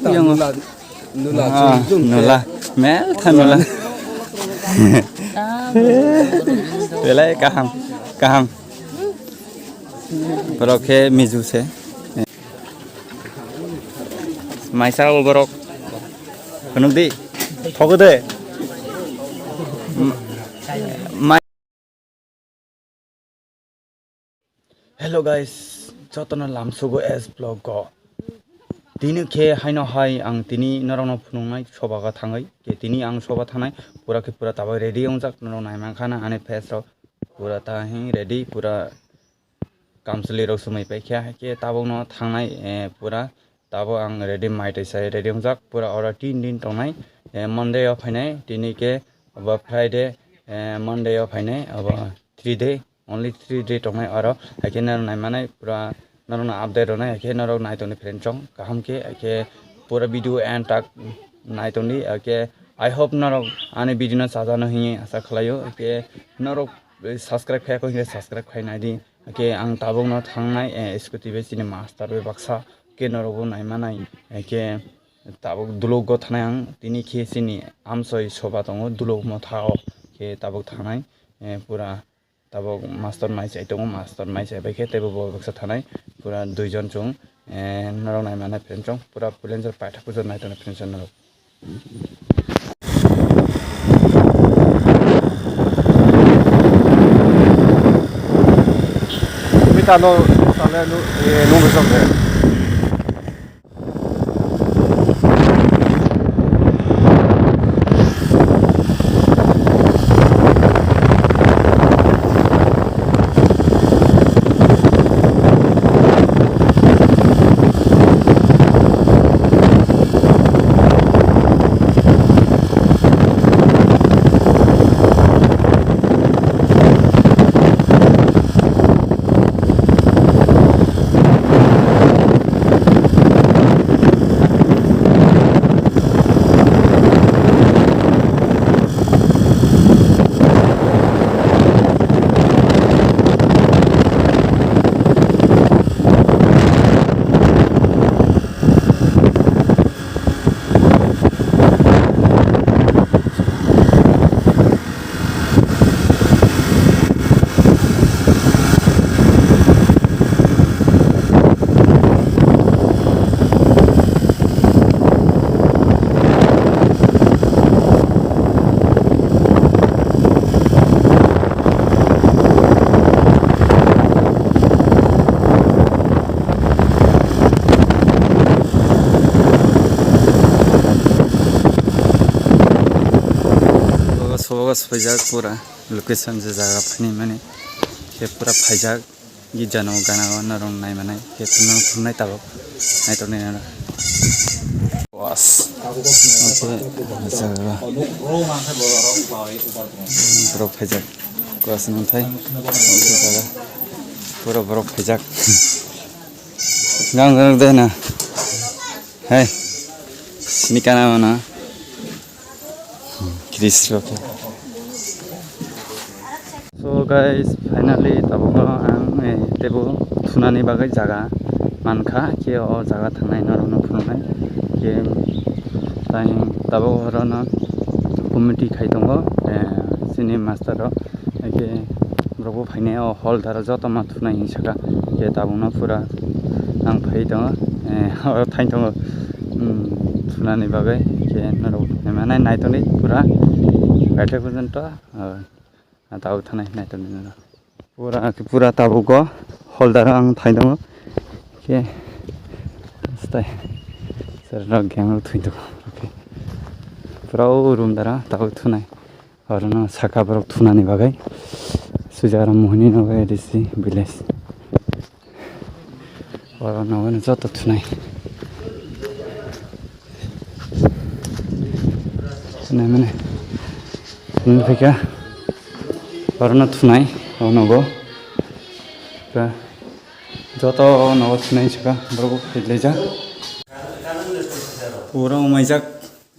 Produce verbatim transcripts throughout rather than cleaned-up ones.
Yang nula, nula, ah, chum, chum, nula. Mel tha nula. Belai kaham, kaham. Borok khe miju se. Maisa o borok. Phunuk di. Thogo de. M-, mai- Hello guys, jotono lamsugo S vlog go. Tini khe haino hai ang tini norokno phunuknai soba ga thangwi. Khe tini ang soba thangnai pura khe pura tabuk ready wngjak norok naimankha na ani face rok pura ta hing ready pura kamchwlwi rok swmai paikha, haikhe tabukno thangnai, eh, pura tabuk ang ready, mai twi sai ready wngjak, pura oro tin din tongnai, eh, Monday o phainai, tini khe obo Friday, eh, Monday o phainai, obo three day, only three day tongnai oro, haikhe norok naimanai, pura norokno update rwnai, haikhe norok naitongni friend chong kaham khe, haikhe pura video end tak naitongdi, haikhe I hope norok ani video no chajano hinwi asa khlaio, haikhe norok subscribe khayakho hinkhe subscribe khai naidi. Khe ang tabukno thangnai, eh, scooty bai chini master bai baksa khe norokbo naimanai, eh, khe tabuk duluk go thanai ang tini khe chini amchoi soba tongo duluk motha o khe tabuk thangnai, eh, pura tabuk master mai chai tongo, master mai chai bai khe teibo bo baksa thanai pura duijon chwng, eh, norok naimanai friend chong pura pulenjor paithak pujo naitongnai friend chong norok. Mita no sale nu, eh, nung besok de. Sobo sobo swijak pura location je jaga phani mani khe pura phaijak. Git jano gana o norok nai manai khe thumnang thumnai tabuk nai tongnai nana. Was. Okay. Jaga. Borok phaijak. Kuas nungthai. Okay, jaga. Pura borok phaijak. Gang gang de na. Hey. Sini kana mana? Chris rok. So guys, finally tabukno ang, eh, teibo thunani bagwi jaga mankha, khe o jaga thangnai norokno phunuknai. Khe tai tabuk orono committee khai tongo, eh, chini master rok. Khe borokbo phainai o hall daro joto ma thunai hinwi saka. Khe tabukno pura ang phai tongo, eh, oro thai tongo, hmm, thunani bagwi. Khe norok naimanai naitongdi pura kaitor porjonto, ah, tabuk thanai naitongdi norok. Pura, pura tabuk o hall daro ang thai tongo. Khe stai sir rok gang rok thwi tongo. Khe pura o room daro tabuk thunai. Orono saka borok thunani bagwi swijak aro mohini nogo A D C village. Oro nogo joto thunai. Thunai mane. Thunai phaikha. Orono thunai, o nogo. Joto nogo thunai saka borok phailaijak. Pura umaijak.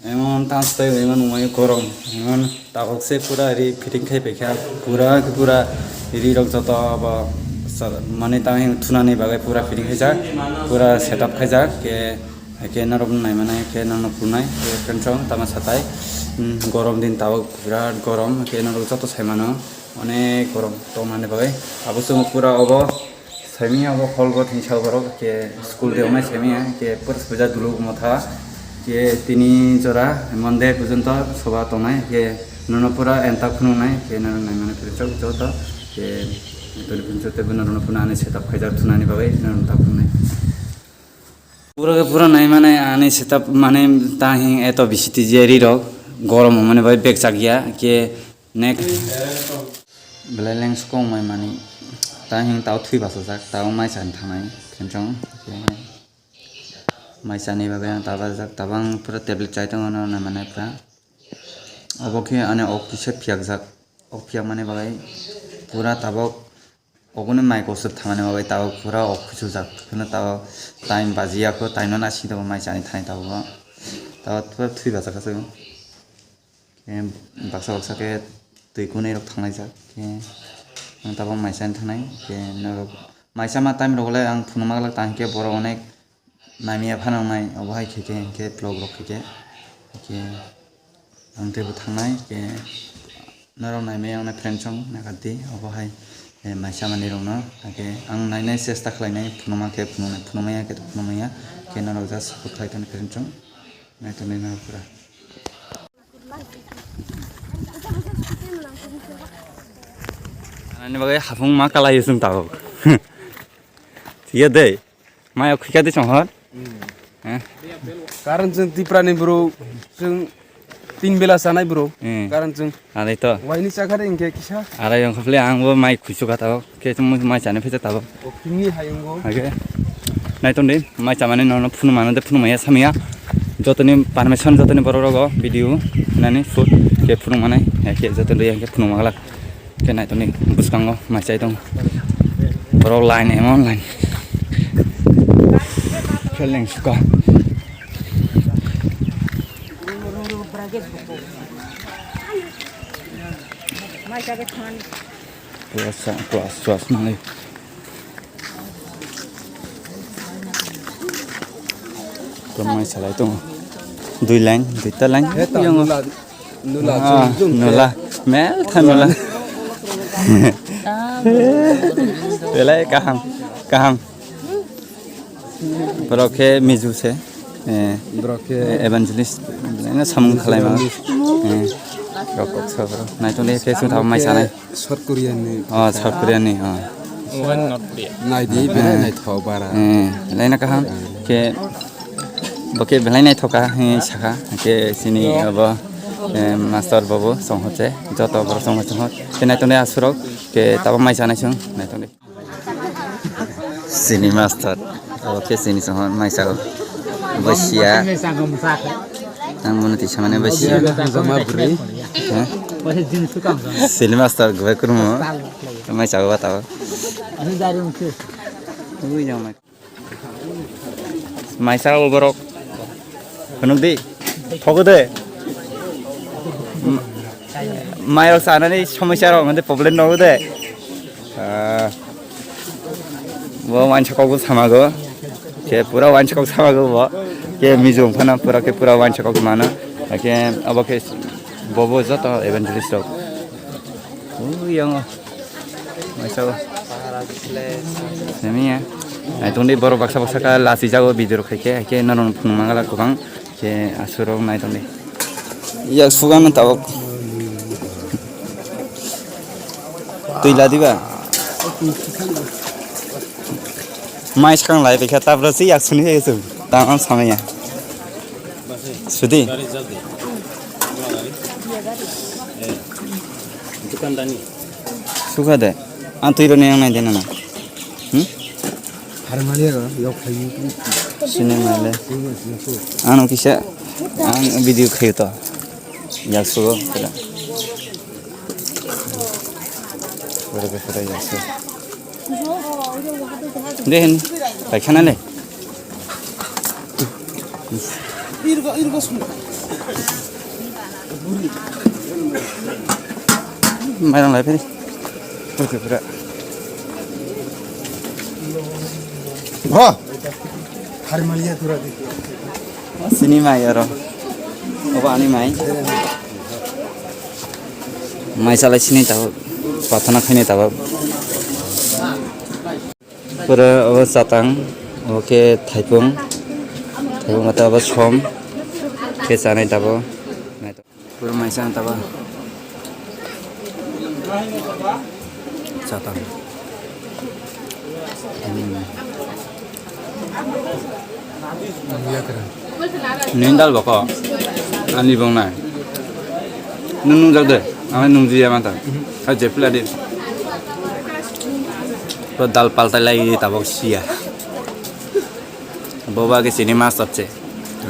Emon taste emon umai korom, emon tabok se pura ri fitting khai paikha, pura pura ri rok joto abo sa-, mane tang thunani bagwi pura fitting khaijak, pura setup khaijak, ke Hake norok naimani hake nono phunai, hake friend song tama satai, hmm, gorom din tabuk birat gorom, hake norok joto saimano onek gorom tongmani bagwi. Abo chwng pura obo saimanya obo hall bo thengsa borok, hake school de ongnai saimanya, hake pura puja dulu motha, hake tini jora Monday porjonto soba tongnai, hake nono pura entak phunuknai, hake nono naimani friend song joto, hake toni phunukjak tei bono nono phunuknani setup khaijak thunani bagwi nono ta phunuknai. Pura khe pura nai mane ani setup mane ta hing eto bisi tijeri rok gorom mane bai bek chak ya ke nek belai leng skong mai mani ta hing tao thui basa jak tao mai chan thanai khenchong mai chani bagwi ang ta bajak tabang pura tablet chai tongo no na mane pura obo khe ani ok kisa phiyak jak ok phiyak mani bagwi pura tabok Oboni mai kosok thangmani bagwi tabok pura ok khuchujak. Hwnkhe tabok time bajiya kho, time no naising tongo mai chani thani tabok. Tabok pura thwi bachakha se. Khe baksa baksa khe twi kunui rok thanglaijak. Khe ang tabok mai chani thangnai. Khe norok mai chama time rok le ang phunukma glak tang khe borok onek Naimaya phano wngnai, obo hai khe khe, hwnkhe vlog rok khe khe, hwnkhe ang teibo thangnai, hwnkhe norok naimaya wngnai friend song naikha di, obo hai, eh, mai chamani rokno, hwnkhe ang nainai chesta khlainai, phunukma khe phunuknai, phunukmaya khe phunukmaya, hwnkhe norok just support khlai tongni friend song, naitongnai norok pura. Ani bagwi hafung ma kalai sung tabuk. Iya dei. Maya khika de chonghor. Hmm. Eh? Karon chwng Tiprani bro, chwng tin bela sanai bro. Hmm. Karon chwng. Alai to. Waini chakhari hwnkhe kisa. Alai wngkha phile ang bo mai khuisu kha tabo. Khe chwng mai chani phaisa tabo. O phimni hayungo. Hage. Naiton de mai chamani nono phunu mano de phunu maya samya. Jotoni permission jotoni borok rogo video nani food ke phunu manai. Ke jotoni yang ke phunu magala. Khe naitoni bwskango mai chai tong. Borok line emon line. Khe leng suka. Puas, puas, puas mangai. Tonmai salai tongo. Dui line, duita line. He ta yang nula, nula, ah, jung, jung, nula. Mel tha nula. Belai kaham, kaham. Borok khe Mizu se. Eh, borok khe evangelist. Ena samung khalai ma. Evangelist. Eh, rok kok sa borok. Naitonde khe sung thang mai sanai. South Korea ni. Oh, South Korea ni, oh. Nai di, belai naithok bara. Eh, laina kaham. Khe, bo khe belai naithok kha, he, sakha. Khe, sini, abo, eh, master babu, song hoche. Joto borok song hoche. Khe, naitonde asurok. Khe, tabo mai sanai sung, naitonde. Sini master. Oke, sini sohon, mai sao. Basia. Ang munu tisa mane basia. Jama beri. Hah? Sini master gue kurmo. Mai sao batao. Ui, yang mai. Mai sao borok. Phunuk di. Thogo de. M-, mai rok sanani somosya rok mande problem nogo de. Ah. Bo wansa kok samago. Ke pura wansa kok samago bo. Ke Mizo phana pura ke pura wansa kok mano. Ke abo ke bobo joto evangelist rok. Ui, yang. Maisa. Nemiya. Ai tongdi borok baksa baksa ka lasi jago video rok khaike, haike nono phunuk mangala kwbang. Ke asurok nai tongdi. Yak sugan tabok. Twi ladiba. Mai skang lai bekha tabra si yak suni hai su. Tang samaya. Sudi. Dukandani. Suka de. Ang twi roni ang nai de nana. Hmm? Harmaliya ro, yok khayu. Sini male. Ano kisa ang video khayu to. Yak sugo kira. Boro ke kira yak sugo. Dehen, paikana le. Mairang lai phiri. Oke, pura. Ha! Harmaliya tura di. Sini mai oro. Obo ani mai. Mai salai sini tabuk. Pathana khaini tabuk. Pura obo chatang, obo khe thaipung, thaipung khe abo som khe chanai tabuk. Pura mai chang tabuk. Chatang. Hmm. Nini dal boko? Ani bong nai. Nung nungjak de? Ang nungjiya mantha. Hai je pila di. To dal paltai lai tabok siya. Boba ke sini mas chapche.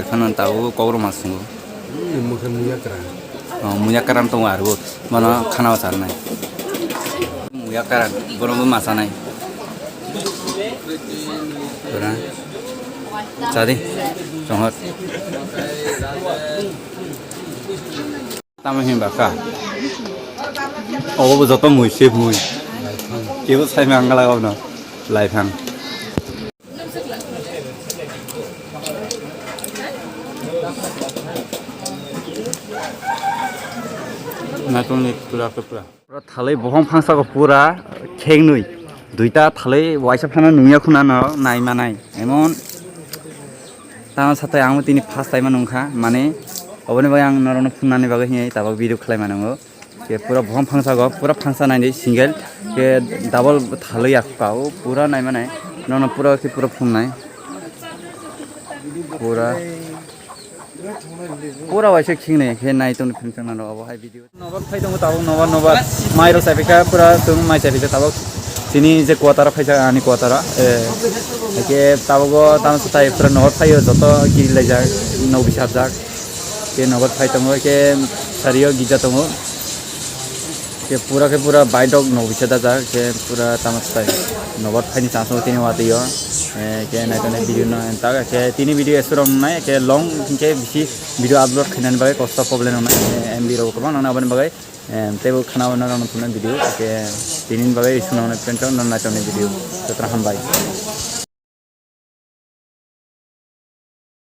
Ekhon tabok kokro mas sungo. Mokhe muya kwran. Oh, muya kwran tongo aro. Bono khana o charnai. Muya kwran, bono bo ma chanai. Kwran. Chadi. Chonghor. Tamo hinba kha. Obo bo joto mui se mui. Kebo sai ma angala obo no. Laiphang. Naitungni pura ke pura. Pura thalwi bohong phangsa ko pura khengnwi. Duita thalwi waisa phano nungya khuna no nai manai. Emon tamo satai ang tini first time nungkha mane oboni bagwi ang norokno phunani bagwi hinwi tabok video khlai manango. Ke pura bohong phangsa go, pura phangsa naidi single, ke double thalwi ya kha o, pura nai manai, nono pura ke pura phungnai. Pura, pura waisa khingnai, khe nai tongni phunukjak nang rw obo hai video. Nobar phai tongo tabuk, nobar, nobar. Mai rw chai phaikha, pura chwng mai chai phaikha tabuk. Chini je quarter o phaisa, ani quarter o, eh, ke tabuk o tamo swtai pura nobar phaio, joto kiri laijak, nok bisajak. Ke nobar phai tongo, ke sario gija tongo. Ke pura ke pura baidok no bisa dajak, ke pura tamo swtai nobar phaini chance o tini watwi o. Eh, ke nai tongnai video no entak, ke tini video esurok nai, ke long, ke bisi video upload khainani bagwi kosto problem nai, eh, M B rok kwbang nang aboni bagwi, eh, teibo khana o norok no thumnai video, ke tini bagwi esurok nai pento no nai tongnai video. Jotono hambai.